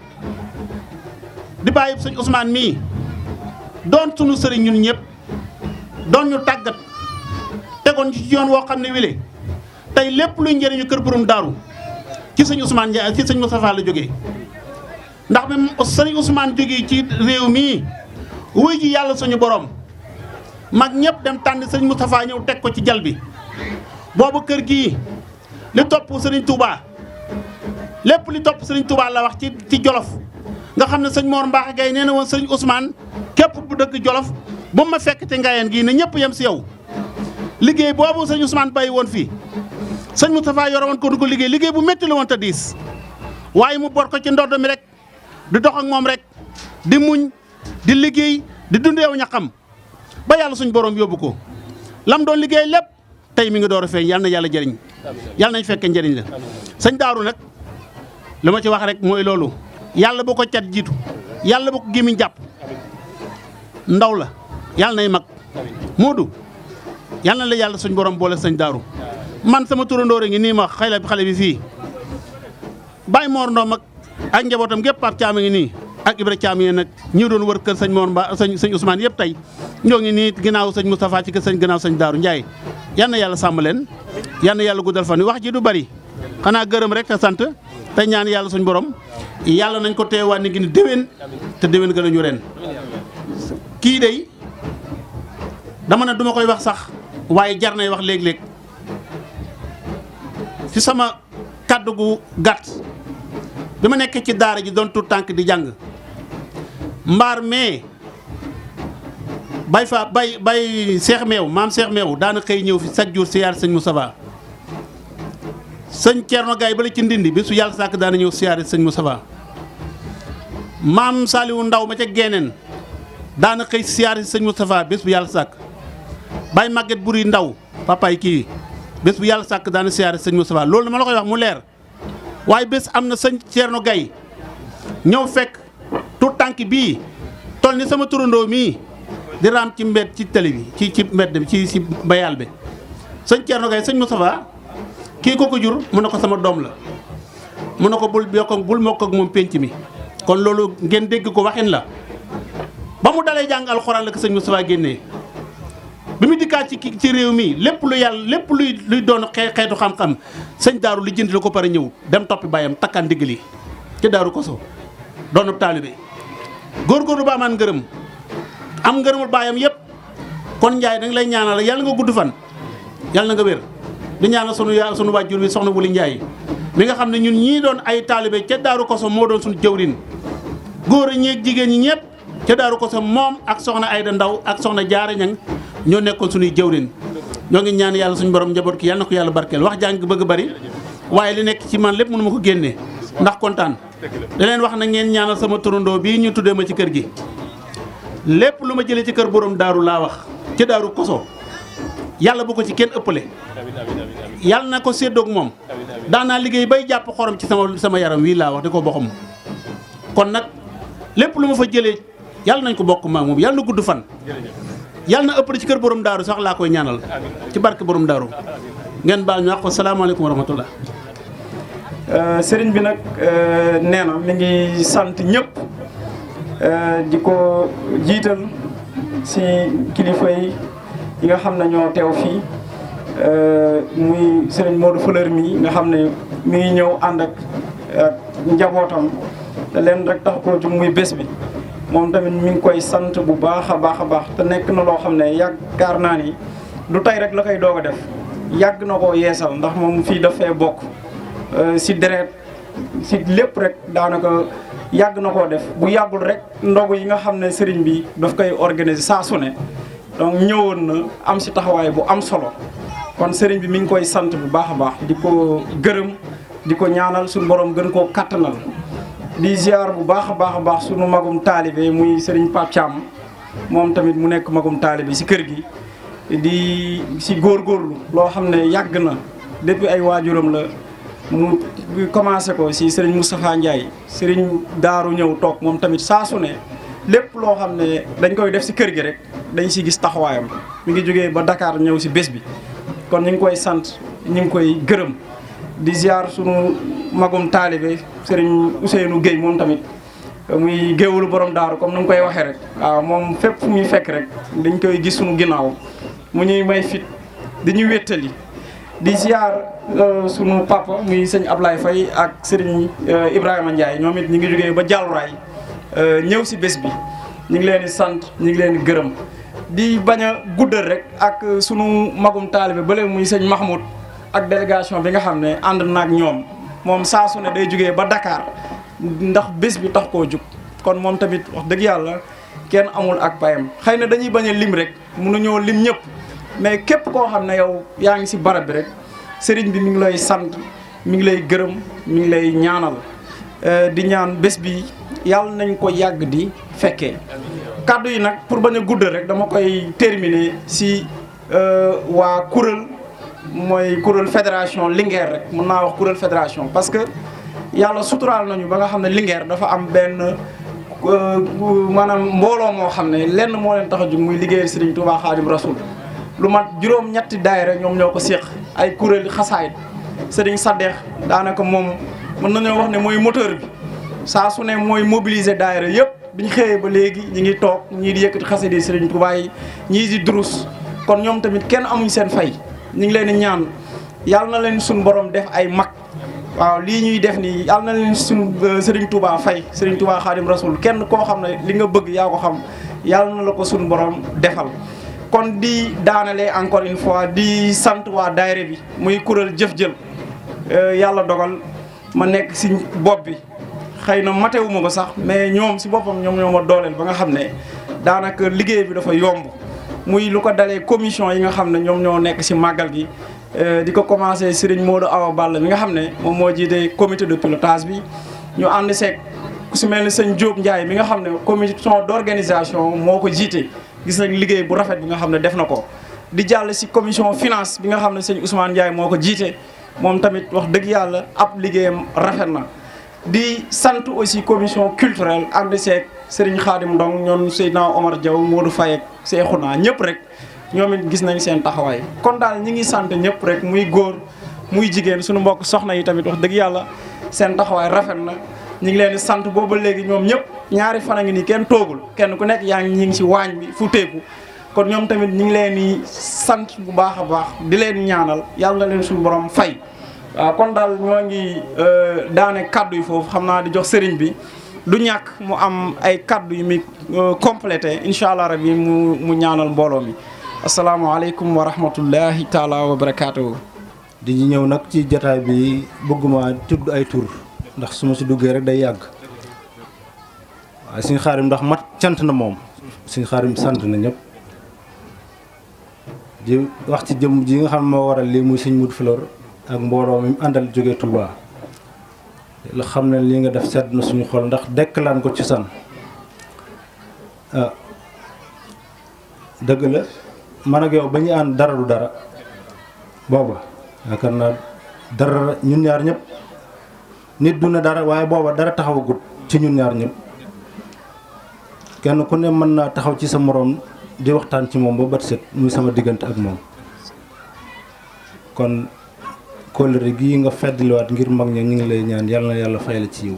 di bàyyi sëñ Ousmane mii doon sunu sëriñ ñun ñëpp doon ñu tàggat tegoon ci yoon woo xam ne wile tey lépp luy njëriñu kër borom daaru ci sëñ Ousmane Ndiaye ci sëñ Moustapha la jógee ndax bi sëñ Ousmane jógee ci réew mii wuy ji yàlla suñu borom mag ñëpp dem tànn sëñ Moustapha ñëw teg ko ci jal bi boobu kër gii li topp sëriñ Touba lépp li topp sëriñ Touba la wax ci Jolof nga xam ne sëñ Mor Mbaaxe Gaye nee na woon sëriñ Ousmane képp bu dëkk Jolof bu ma fekk te ngayeen gii ne ñëpp yem si yow liggéey boobu sëñ Ousmane bàyyi woon fii sëñ Moustapha yore woon ko du ko liggéey bu métti la woon te diis waaye mu bor ko ci ndodd mi rek di dox ak moom rek di muñ di liggéey di dundeew ñaxam ba yàlla suñ borom yóbbu ko lam doon liggéey lépp tey mi ngi door a feeñ yàlla na yàlla jëriñ yàlla nañ fekke njëriñ la sëñ Daaru nag li ma ci wax rek mooy loolu yàlla bu ko cat jiitu yàlla bu ko gémmiñ jàpp ndaw la yàlla nay mag Moodu yàlla na la yàlla suñ borom boole sëñ Daaru man sama turandoore ngi nii ma xale bi fii Baye Mor Ndom ak njabootam gépp Pape Thiam ngi nii ak Ibra Thiam yi nag ñi doon wër kër sëñ Mor Mba sëñ Ousmane yëpp tey ñoo ngi nii ginnaaw sëñ Moustapha ci kër sëñ ginnaaw sëñ Daaru Ndiaye yal na yàlla sàmm leen yal na yàlla guddal fan wax ji du bari xanaa gërëm rek te sant te ñaan yàlla suñ borom yàlla nañ ko teewaat ni gi ni déwén te déwén gën a ñu ren kii day dama ne duma koy wax sax waaye jar nay wax léeg-léeg ci sama kàddu gu gàtt bi ma nekkee ci daara ji doon tuut tànk di jàng mbaar mee bay seex meew maam seex meew daana xëy ñëw fi chaque jour siyaar sëñ Moustapha sëñ Thierno Gaye bala ci ndindi bi su yàlla sàkk daana ñëw siyaare sëñ Moustapha maam Saliou Ndaw ma ca Geeneen daana xëy siyaare sëñ Moustapha bés bu yàlla sàkk Baye Maguette Buri Ndaw papaay kii bés bu yàlla sàkk daana siyaare sëñ Moustapha loolu dama la koy wax mu leer waaye bés am na sëñ Thierno Gaye ñëw fekk tout tànk bii toll ni sama turandoo mii di raam ci mbedd ci télé bi ci mbedd bi ci bayal bi sëñ Thierno Gaye sëñ Moustapha kii ko jur mu ne ko sama doom la mu ne ko bul mokk ak moom pénc mi kon loolu ngeen dégg ko waxin la ba mu dalee jàng alxuraan la ko sëñ Moustapha génnee bi mu dikkaat ci réew mi lépp luy doon xeetu xam-xam sëñ Daaru li jënd la ko pare ñëw dem toppi bàyyam takkaan digg li ci Daaru Koso doonu taalibe góorgóorlu ba amaan ngërëm am ngërëmul baayam yëpp kon Njaay da nga lay ñaanal yàlla nga gudd fan yàlla na nga wér di ñaanal sunu wàjjur bi soxna Wuli Njaay mi nga xam ne ñun ñii doon ay taalibe ca Daaru Koso moo doon suñu jëwrin góor a ñeeg jigéen ñi ñëpp ca Daaru Koso moom ak soxna Ayda Ndaw ak soxna Jaara Ñang ñoo nekkoon suñuy jëwrin ñoo ngi ñaan yàlla suñu borom njaboot ki yàlla na ko yàlla barkeel wax jàng bëgg bari waaye li nekk ci man lépp mënu ma ko génnee ndax kontaan da leen wax na ngeen ñaanal sama turandoo bii ñu tuddee ma ci kër gi lépp lu ma jëlee ci kër borom daaru laa wax ci Daaru Koso yàlla bu ko ci kenn ëppale yàlla na ko séddoog moom daanaa liggéey bay jàpp xorom ci sama yaram wii laa wax di ko boxam kon nag lépp lu ma fa jëlee yàlla nañ ko bokk maa moom yàlla na gudd fan yàlla na ëppale ci kër borom daaru sax laa koy ñaanal ci barke borom daaru ngeen baal ñu wax ko salaamaaleykum wa rahmatullah sëriñ bi nag nee na mi ngi sant ñëpp di ko jiital si kilifa yi nga xam ne ñoo teew fii muy sëriñ Modou Fleur mi nga xam ne mi ngi ñëw ànd ak njabootam te leen rek tax koo jug muy bés bi moom tamit mi ngi koy sant bu baax a baax a baax te nekk na loo xam ne yaakaar naa ni du tey rek la koy doog a def yàgg na koo yeesal ndax moom fii daf fee bokk si deret si lépp rek daanaka yàgg na koo def bu yàggul rek ndogu yi nga xam ne sëriñ bi daf koy organiser saa su ne donc ñëwoon na am si taxawaay bu am solo kon sëriñ bi mi ngi koy sant bu baax a baax di ko gërëm di ko ñaanal suñu borom gën koo kattanal di ziar bu baax a baax suñu magum taalibe muy sëriñ Pape Thiam moom tamit mu nekk magum taalibe si kër gi di si góorgóorlu loo xam ne yàgg na depuis ay waajuram la mu commencé ko si sëriñ Moustapha Ndiaye sëriñ Daaru ñëw toog moom tamit saa su ne lépp loo xam ne dañ koy def si kër gi rek dañ si gis taxawaayam mi ngi jógee ba Dakar ñëw si bés bi kon ñu ngi koy sant ñu ngi koy gërëm di ziar sunu magum taalibe sëriñ Ousseynou Gueye moom tamit muy géewulu borom daaru comme ni mu koy waxee rek waaw moom fépp fu muy fekk rek dañ koy gis sunu ginnaaw mu ñuy may fit di ñu wéttali di ziar sunu papa muy sëñ Ablaye Faye ak sëriñ Ibrahima Ndiaye ñoom it ñu ngi jógee ba Jàlluraay ñëw si bés bi ñu ngi leen di sant ñu ngi leen di gërëm di bañ a guddal rek ak sunu magum taalibe ba léegi muy sëñ Mahmoud ak délégation bi nga xam ne ànd naag ñoom moom saa su ne day jógee ba Dakar ndax bés bi tax koo jug kon moom tamit wax dëgg yàlla kenn amul ak payam xëy na dañuy bañ a lim rek mënuñoo lim ñëpp mais képp koo xam ne yow yaa ngi si barab bi rek sëriñ bi mi ngi lay sant mi ngi lay gërëm mi ngi lay ñaanal di ñaan bés bi yàlla nañ ko yàgg di fekkee kàddu yi nag pour bañ a guddal rek dama koy terminer si waa kuréel mooy kuréel fédération Linguère rek mën naa wax kuréel fédération parce que yàlla suturaal nañu ba nga xam ne Linguère dafa am benn maanaam mbooloo moo xam ne lenn moo leen tax a jóg muy liggéeyal Serigne Touba Khadim Rasoul lu mat juróom-ñetti daayira ñoom ñoo ko séq ay kuréel xasaayit Serigne Sadex daanaka moom mën nañoo wax ne mooy moteur bi saa su ne mooy mobiliser daayira yëpp biñ xëyee ba léegi ñi ngi toog ñii di yëkkati xasida Serigne Touba yi ñii di durus kon ñoom tamit kenn amuñ seen fay ñu ngi leen di ñaan yàlla na leen suñu borom def ay mag waaw lii ñuy def nii yàlla na leen suñu Serigne Touba fay Serigne Touba Khadim Rasoul kenn koo xam ne li nga bëgg yaa ko xam yàlla na la ko suñu borom defal. kon di daanale encore une fois di sant waa daayira bi muy kuréel jëf jël yàlla dogal ma nekk si bopp bi xëy na matewuma ko sax mais ñoom si boppam ñoom ñoo ma dooleel ba nga xam ne daanaka liggéey bi dafa yomb muy lu ko dalee commission yi nga xam ne ñoom ñoo nekk si màggal gi di ko commencé Serigne Modou Awa Balla mi nga xam ne moom moo jiite comité de pilotage bi ñu ànd seeg ku si mel ni sëñ Diop Ndiaye mi nga xam ne commission d'organisation moo ko jiite gis nañ liggéey bu rafet bi nga xam ne def na ko di jàll si commission finance bi nga xam ne sëñ Ousmane Ndiaye moo ko jiite moom tamit wax dëgg yàlla ab liggéeyam rafet na di sant aussi commission culturelle ànd seeg Serigne Khadim Ndong ñoom Seydina Omar Diaw Modou Faye ak Cheikhouna ñëpp rek ñoom it gis nañ seen taxawaay kon daal ñi ngi sant ñëpp rek muy góor muy jigéen suñu mbokk soxna yi tamit wax dëgg yàlla seen taxawaay rafet na ñu ngi leen di sant booba léegi ñoom ñëpp ñaari fan a ngi nii kenn toogul kenn ku nekk yaa ngi ñi ngi si waañ bi fu teeku kon ñoom tamit ñu ngi leen di sant bu baax a baax di leen ñaanal yàlla na leen suñu borom fay waaw kon daal ñoo ngi daane kaddu yi foofu xam naa di jox sëriñ bi du ñàkk mu am ay kaddu yu muy complété incha allah rabi mu ñaanal mbooloo mi asalaamaaleykum wa rahmatullahi taala wa barakaatuhu. di ñëw nag ci jataay bi bëgguma tudd ay tur ndax su ma si duggee rek day yàgg waaye Serigne Khadim ndax mat cant na moom Serigne Khadim sant na ñëpp di wax ci jëm ji nga xam ne moo waral lii muy Serigne Modou Fleur ak mbooloo mi àndal jógee Touba la xam ne lii nga def sedd na suñu xol ndax dekkalaan ko ci san dëgg la man ak yow ba ñu ànd dara du dara booba yaakaar naa dara ñun ñaar ñëpp nit du ne dara waaye booba dara taxawagut ci ñun ñaar ñëpp kenn ku ne mën naa taxaw ci sa moroom di waxtaan ci moom ba bët set muy sama diggante ak moom kon kóllëre gii nga feddliwaat ngir mag ña ñu ngi lay ñaan yàlla na yàlla fay la ci yiw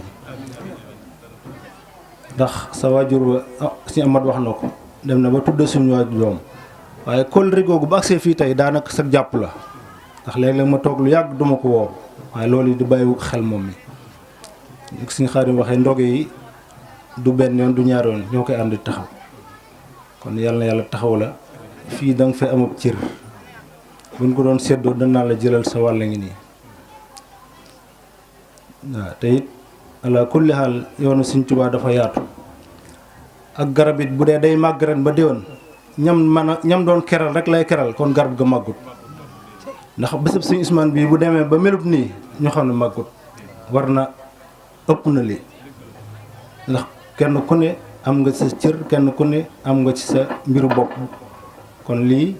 ndax sa waajur wa si Amad wax na ko dem na ba tudde suñu waajur doom waaye kóllëre googu ba agsee fii tey daanaka sa jàpp la ndax léeg-léeg ma toog lu yàgg duma ko woo waaye loolu di bàyyiwu ko xel moom mi li Serigne Khadim waxee ndoge yi du benn yoon du ñaar yoon ñoo koy ànd taxaw kon yàlla na yàlla taxaw la fii da nga fay amub cër buñ ko doon séddoo danaa la jëlal sa wàll ngi nii waaw te it ala kulli xaal yoonu Serigne Touba dafa yaatu ak garab it bu dee day màgg ren ba déwén ñam doon keral rek lay keral kon garab ga màggut ndax bésëb Serigne Ousmane bii bu demee ba melut nii ñu xam ne màggut war na ëpp na lii ndax kenn ku ne am nga sa cër kenn ku ne am nga ci sa mbiru bopp kon lii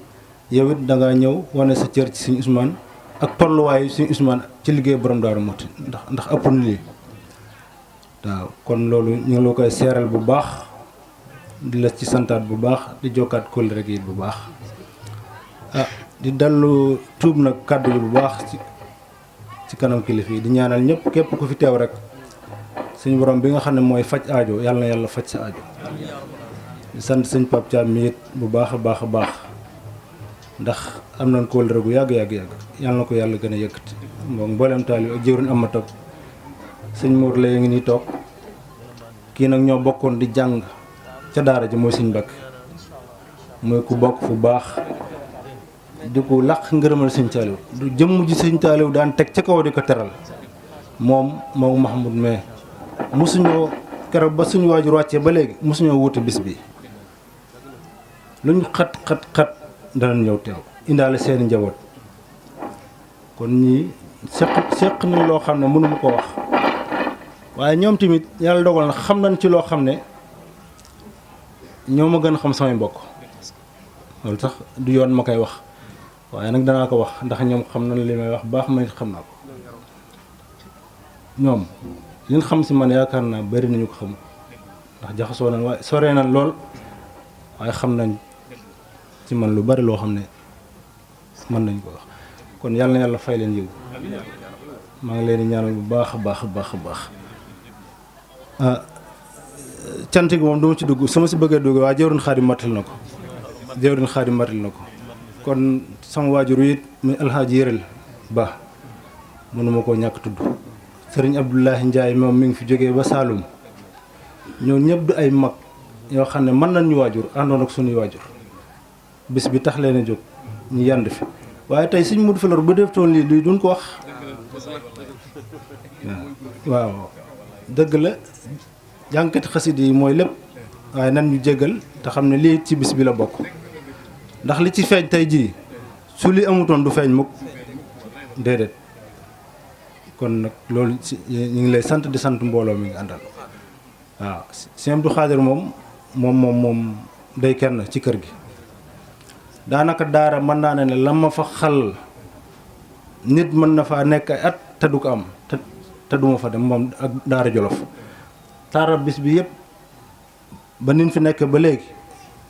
yow it da ngaa ñëw wane sa cër ci Serigne Ousmane ak tolluwaayu Serigne Ousmane ci liggéey borom Daaru Muxti ndax ëpp na lii waaw kon loolu ñu ngi la koy seeral bu baax di la ci santaat bu baax di jokkaat kóllëre gi bu baax di dallu tuub nag kàddu yi bu baax ci kanam kilifa yi di ñaanal ñëpp képp ku fi teew rek suñu borom bi nga xam ne mooy faj aajo yàlla na yàlla faj sa aajo di sant sëñ Pape Thiam mi it bu baax a baax a baax ndax am nañ kóllëre gu yàgg yàlla na ko yàlla gën a yëkkati moom mboolem taalibe ak jëwriñ am ma toog sëñ Mour la ngi nii toog kii nag ñoo bokkoon di jàng ca daara ji mooy sëñ Mbàkke mooy ku bokk fu baax di ko làq ngërëmal sëñ Saaliw du jëmm ji sëñ Saaliw daan teg ca kaw di ko teral moom Mahmoud mais mosuñoo keroog ba suñu waajur wàccee ba léegi mosuñoo wuute bis bi luñ xat danañ ñëw teew indaale seeni njaboot kon ñii seq nañ loo xam ne mënuma ko wax waaye ñoom tamit yàlla dogal na xam nañ ci loo xam ne ñoo ma gën a xam samay mbokk loolu sax du yoon ma koy wax waaye nag danaa ko wax ndax ñoom xam nañ li may wax baax ma nit xam naa ko ñoom liñ xam si man yaakaar naa bari nañu ko xam ndax jaxasoo nañ waaye soree nañ lool waaye xam nañ ci man lu bari loo xam ne mën nañ ko wax kon yàlla na yàlla fay leen yiw maa ngi leen di ñaanal bu baax a baax a baax a baax cant gi moom duma ci dugg su ma si bëggee dugg waaye jawriñ Xaadim matal na ko kon sama waajur it muy alxaaji yëral ba mënuma koo ñàkk tudd sëriñ Abdoulahi Ndiaye moom mi ngi fi jógee ba Saalum ñoo ñëpp du ay mag yoo xam ne mën nañ ñu waajur àndoon ak suñuy waajur bis bi tax leen a jóg ñu yand fi waaye tey suñ Modou Falor bu def toon lii duñ ko wax waaw dëgg la jànkati xasida yi mooy lépp waaye nan ñu jégal te xam ne lii ci bis bi la bokk ndax li ci feeñ tey jii su li amutoon du feeñ mukk déedéet kon nag loolu ñu ngi lay sant di sant mbooloo mi ngi àndal waaw Sëñ Abdou Khadir moom day kenn ci kër gi daanaka daara mën naa ne la ma fa xal nit mën na faa nekk ay at te du ko am te duma fa dem moom ak daara Jolof taara bis bi yëpp ba nin fi nekk ba léegi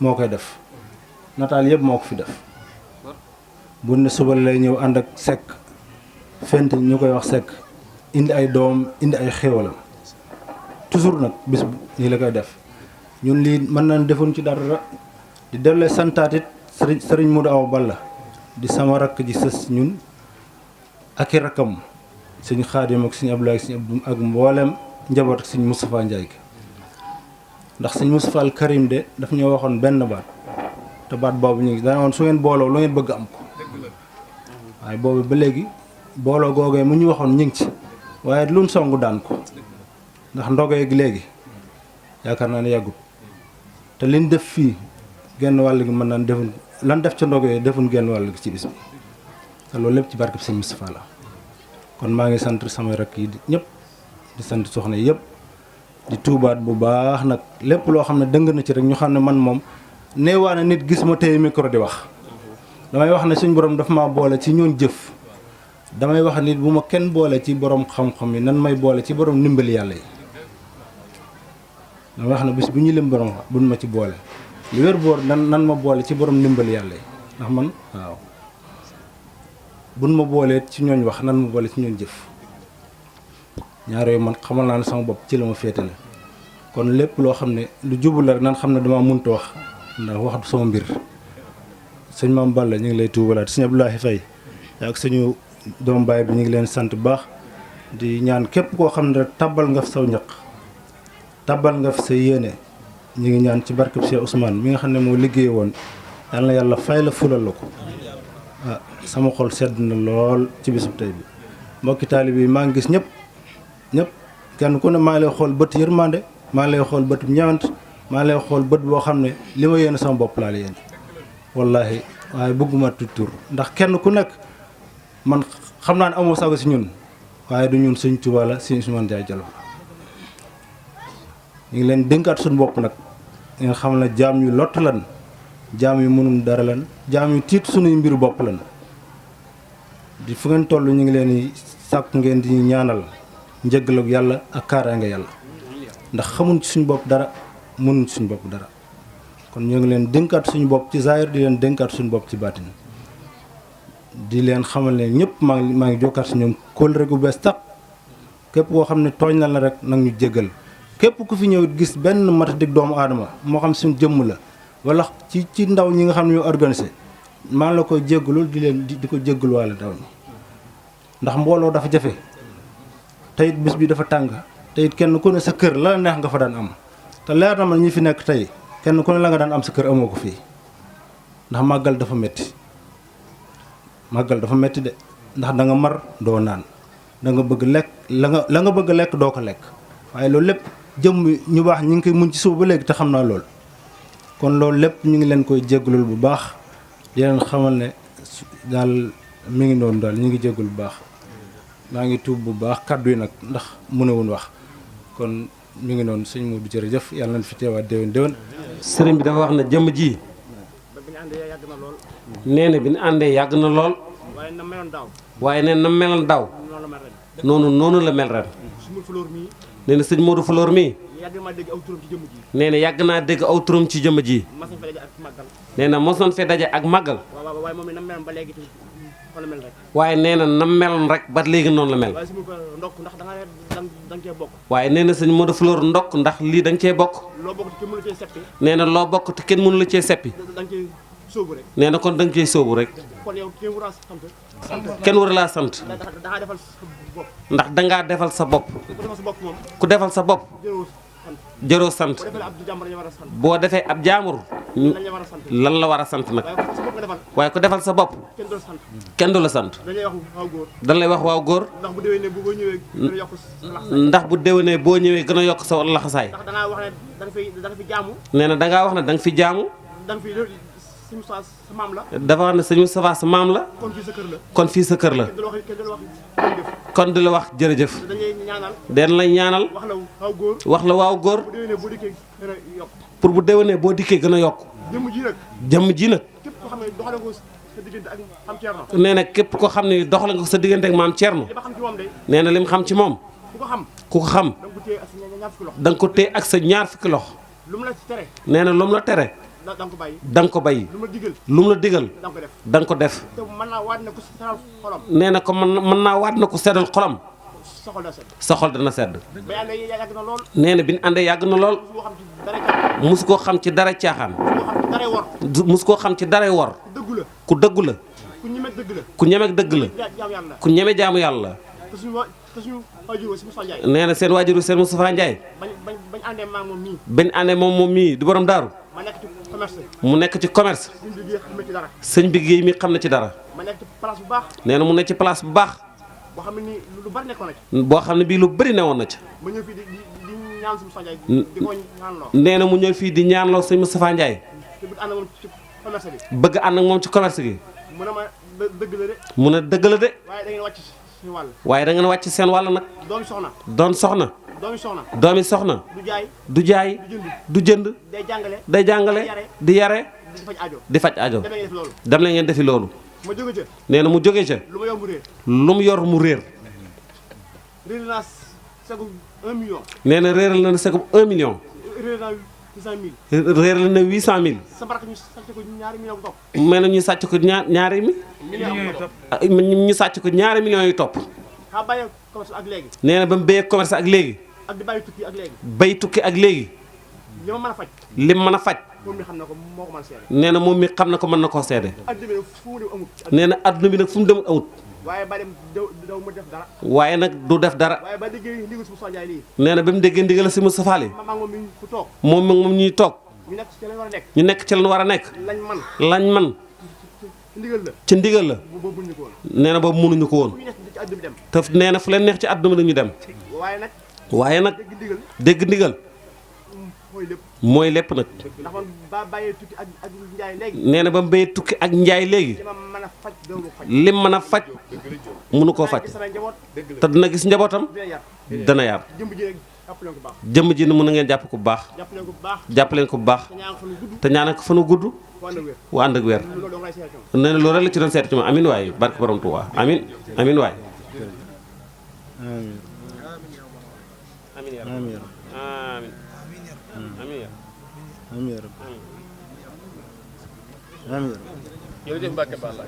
moo koy def nataal yëpp moo ko fi def bu ne suba lay ñëw ànd ak sekk fent ñu koy wax sekk indi ay doom indi ay xéwalam toujours nag bis nii la koy def ñun lii mën nañ defuñ ci dara di dellee santaatit sëriñ Modou Awa Balla di sama rakk ji sës ñun ak i rakkam sëñ Xaadim ak sëñ Abdoulaye sëñ Abdou ak mboolem njaboot ak sëñ Moustapha Ndiaye ndax sëñ Moustapha al Karim de daf ñoo waxoon benn baat te baat boobu ñu ngi dana woon su ngeen booloo lu ngeen bëgg am ko waaye boobu ba léegi booloo googee mu ñu waxoon ñu ngi ci waaye luñ songu daan ko ndax ndogee gi léegi yaakaar naa ne yàggut te liñ def fii genn wàll gi mën naan defuñ lan def ca ndogee defuñ genn wàll gi ci bis bi te loolu lépp ci barkeb sëñ Moustapha la kon maa ngi sant samay rakk yi ñëpp di sant soxna yi yëpp di tuubaat bu baax nag lépp loo xam ne dëng na ci rek ñu xam ne man moom neewaane nit gis ma téye micro di wax damay wax ne suñ borom daf maa boole ci ñoon jëf damay wax nit bu ma kenn boole ci borom xam-xam yi nan may boole ci borom ndimbali yàlla yi damay wax ne bis bu ñu lim borom buñ ma ci boole lu wér boor nan ma boole ci borom ndimbali yàlla yi ndax man waaw buñ ma boolee ci ñooñ wax nan ma boole ci ñooñ jëf ñaar yooyu man xamal naa ne sama bopp ci la ma féetale kon lépp loo xam ne lu jubul la rek nan xam ne dama mënta wax ndax wax du sama mbir sëñ Maam Balla ñu ngi lay tuubalaat sëñ Abdoulahi Faye ak suñu doom baay bi ñu ngi leen sant bu baax di ñaan képp koo xam ne rek tabbal nga fi saw ñaq tabbal nga fi sa yéene ñu ngi ñaan ci barkeb Cheikh Ousmane mi nga xam ne moo liggéey woon yal na yàlla fay la fulal la ko ah sama xol sedd na lool ci bisub tey bi mbokki taalibe yi maa ngi gis ñëpp kenn ku ne maa ngi lay xool bët yërmande maa ngi lay xool bët ñewant maa ngi lay xool bët boo xam ne li ma yéene sama bopp laa la yéene wallaahi waaye bëgguma tur ndax kenn ku nekk man xam naa ne amoo sago si ñun waaye du ñun Sëñ Tuubaa la Sëñ Ousmane Ndiaye Jolof ñu ngi leen dénkaat suñu bopp nag ngeen xam ne jaam yu lott lan jaam yu mënum dara lan jaam yu tiit suñuy mbiru bopp lan di fu ngeen toll ñu ngi leen di sàkk ngeen di ñaanal njëggal ak yàlla ak kaaraange yàlla ndax xamuñ ci suñu bopp dara mënuñ ci suñu bopp dara kon ñoo ngi leen dénkaat suñu bopp ci zaahir di leen dénkaat suñu bopp ci baatin di leen xamal ne ñëpp maa ngi jokkaat si ñoom kóllëre gu bees tax képp koo xam ne tooñ na la rek nag ñu jéggal képp ku fi ñëw gis benn matadik doomu aadama moo xam suñu jëmm la wala ci ndaw ñi nga xam ne ñoo organisé maa ngi la koy jéggalul di leen di ko jéggaluwaale ndaw ñi ndax mbooloo dafa jafe teyit bis bi dafa tàng teyit kenn ku ne sa kër la neex nga fa daan am te leer na ma ñi fi nekk tey kenn ku ne la nga daan am sa kër amoo ko fii ndax màggal dafa metti de ndax da nga mar doo naan da nga bëgg lekk la nga bëgg lekk doo ko lekk waaye loolu lépp jëm ñu baax ñu ngi koy muñ ci suba ba léegi te xam naa loolu kon loolu lépp ñu ngi leen koy jéggalul bu baax di leen xamal ne daal mi ngi noonu daal ñu ngi jéggul bu baax maa ngi tuub bu baax kàddu yi nag ndax mënewuñ wax kon mi ngi noonu sëñ Modou jërëjëf yàlla nañ fi teewaat déwén sëriñ bi dafa wax ne jëmm ji nee na bi ñu àndee yàgg na lool waaye nee na meloon daaw noonu la mel ren nee na sëñ Modou Fleur mii nee na yàgg naa dégg aw turam ci jëmm ji nee na mos nañ fee daje ak màggal waaye nee na nam meloon rek ba léegi noonu la mel waaye nee na sëñ Modou Fleur ndokk ndax lii da nga cee bokk nee na loo bokk te kenn mënu la cee seppi nee na kon da nga cee sóobu rek kenn war laa sant ndax dangaa defal sa bopp ku defal sa bopp jëroo sant boo defee ab jaamur lan la war a sant nag waaye ku defal sa bopp kenn du la sant dañ lay wax waaw góor ndax bu déwénee boo ñëwee gën a yokk sa laxasaay nee na dangaa wax ne da nga fi jaamu dafa wax ne sëñ Moustapha sa maam la kon fii sa kër la kon di la wax jërëjëf den lay ñaanal wax la waaw góor pour bu déwénee boo dikkee gën a yokk jëmm ji nag nee na képp ko xam ne doxale nga ko sa diggante ak maam Thierno nee na lim xam ci moom ku ko xam da nga ko téye ak sa ñaar fukki loxo nee na lu mu la tere da nga ko bàyyi lu mu la digal da nga ko def nee na ko mën naa waat na ko seddal xolam sa xol dana sedd nee na bi ñu àndee yàgg na lool mosu koo xam ci dara caaxaan mosu koo xam ci dara wor ku dëggu la ku ñeme dëgg la ku ñeme jaamu yàlla nee na seen waajuru seen Moustapha Ndiaye bañ àndee moom mii di borom daaru mu nekk ci commerce sëñ bi géey mi xam na ci dara nee na mu nekk ci place bu baax boo xam ne bii lu bëri newoon na ca nee na mu ñëw fii di ñaanloo sëñ Moustapha Ndiaye bëgg ànd ak moom ci commerce gi mu ne dëgg la de waaye da ngeen wàcc seen wàll nag doon soxna doomi soxna du jaay du jënd day jàngale di yare di faj aajo dem la ngeen defi loolu nee na mu jóge ca lu mu yor mu réer nee na réeral na segum 1 million réeral na 800 000 mel na ñu sàcc ko ñaari ñu sàcc ko ñaari millions yu topp nee na ba mu béyee commerce ak léegi bay tukki ak léegi lim mën a faj nee na moom mi xam na ko mën na koo seede nee na adduna bi nag fu mu demul amut waaye nag du def dara nee na ba mu déggee ndigal si Moustapha li moom ñuy toog ñu nekk ci lañ war a nekk lañ man ci ndigal la nee na boobu mënuñu ko woon te nee na fu leen neex ci àdduna bi dañu dem waaye nag dégg ndigal mooy lépp nag nee na ba mu béyee tukki ak njaay léegi lim mën a faj mënu koo faj te dina gis njabootam dana yar jëmm ji ni mun na ngeen jàpp ko bu baax jàpp leen ko bu baax te ñaanal ko fanu gudd wa ànd ak weer nee na loolu rek la ci doon seet ci ma amin waay barke borom Tuubaa amin amin waay amiin jërëjëf Mbacke Balla